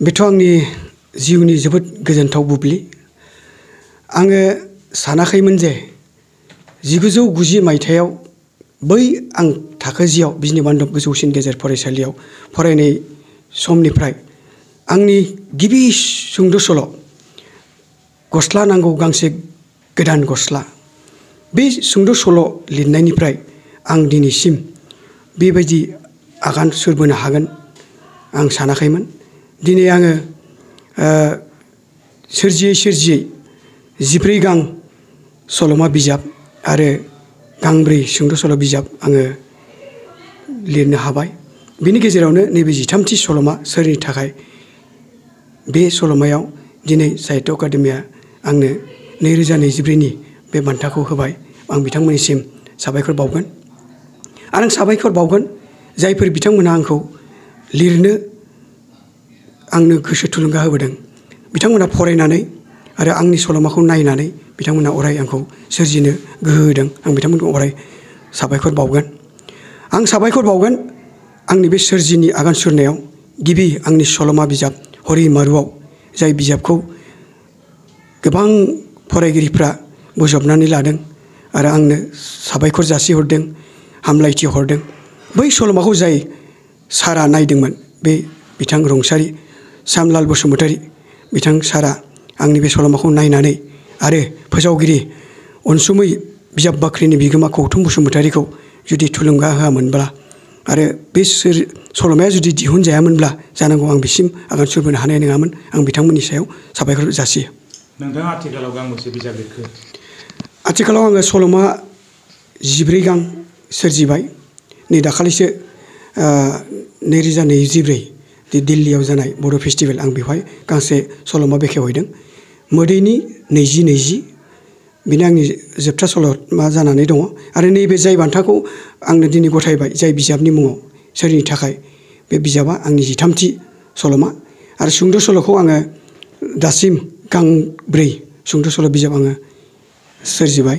बेथ' आंनि जिउनि जोबोद गोजोनथाव बुब्लि। आङो सानाखैमोन जे 1990 मायथाइयाव बै आं थाखो 10आव बिजनि बान्दब गोजौसिन गेजेर फरायसालियाव फरायनाय समनिफ्राय आंनि गिबि सुंद' सल' गस्ला नांगौ गांसे गोदान गस्ला, बे सुंद' सल' लिरनायनिफ्राय आं दिनैसिम बेबायदि आगान सुरबोनो हागोन आं सानाखैमोन। दिनै आङो सोरजियै 14 गां सल'मा बिजाब आरो गांब्रै सुंद' सल' बिजाब आङो लिरनो हाबाय। बिनि गेजेरावनो नैबे 13थि सल'मा सोरनि थाखाय, बे सल'मायाव दिनै साहित्य एकाडेमिया आंनो 2024नि बे बान्थाखौ होबाय। आं बिथांमोननिसिम साबायखर बावगोन आरो आं साबायखर बावगोन जायफोर बिथांमोनहा आंखौ लिरनो आंनो गोसो थुलुंगा होबोदों। बिथांमोनहा फरायनानै आरो आंनि सल'माखौ नायनानै बिथांमोनहा अराय आंखौ सोरजिनो गोहो होदों। आं बिथांमोनखौ अराय साबायखर बावगोन। आं साबायखर बावगोन आंनि बे सोरजिनि आगान सुरनायाव गिबि आंनि सल'मा बिजाब हरि मारुआव, जाय बिजाबखौ गोबां फरायगिरिफ्रा बोजबनानै लादों आरो आंनो साबायखर जासिहरदों, हामलायथि हरदों। बै सल'माखौ जाय सारआ नायदोंमोन, बे बिथां रुंसारि श्यामलाल बसुमतारी बिथां सारआ आंनि बे सल'माखौ नायनानै आरो फोसावगिरि अनसुमै बिजाब बाख्रिनि बिगोमा गौतम बसुमतारीखौ जुदि थुलुंगा होआमोनब्ला आरो बे सल'माया जुदि दिहुनजायामोनब्ला जानांगौ आं बिसिम आगान सुरबोनो हानाय नङामोन। आं बिथांमोननि सायाव साबायखर जासियो। नोंथाङा आथिखालाव गांबेसे बिजाब लिरखो? आथिखालाव आङो सल'मा 14 गां सोरजिबाय। नै दाखालिसो 2024 दिल्लीयाव जानाय बर' फेस्टिभेल, आं बेवहाय गांसे सल'मा बेखेवहैदों। मोदैनि 2020 बेनो आंनि जोबथा सल'मा जानानै दङ। आरो नैबे जाय बान्थाखौ आंनो दिनै गथायबाय, जाय बिजाबनि मुङाव सोरनि थाखाय, बे बिजाबा आंनि 13थि सल'मा। आरो सुंद' सल'खौ आङो दासिम गांब्रै सुंद' सल' बिजाब आङो सोरजिबाय।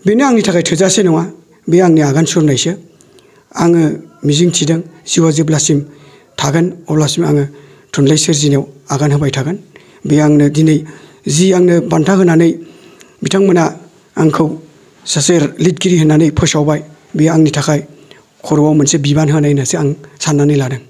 बेनो आंनि थाखाय थोजासे नङा, बे आंनि आगान सुरनायसो। आङो मिजिंथिदों जिउआ जेब्लासिम थागोन अब्लासिम आङो थुनलाइ सोरजिनायाव आगान होबाय थागोन। बे आंनो दिनै जि आंनो बान्था होनानै बिथांमोना आंखौ सासे लिरगिरि होननानै फोसावबाय, बे आंनि थाखाय खर'आव मोनसे बिबान होनाय होननासो आं साननानै लादों।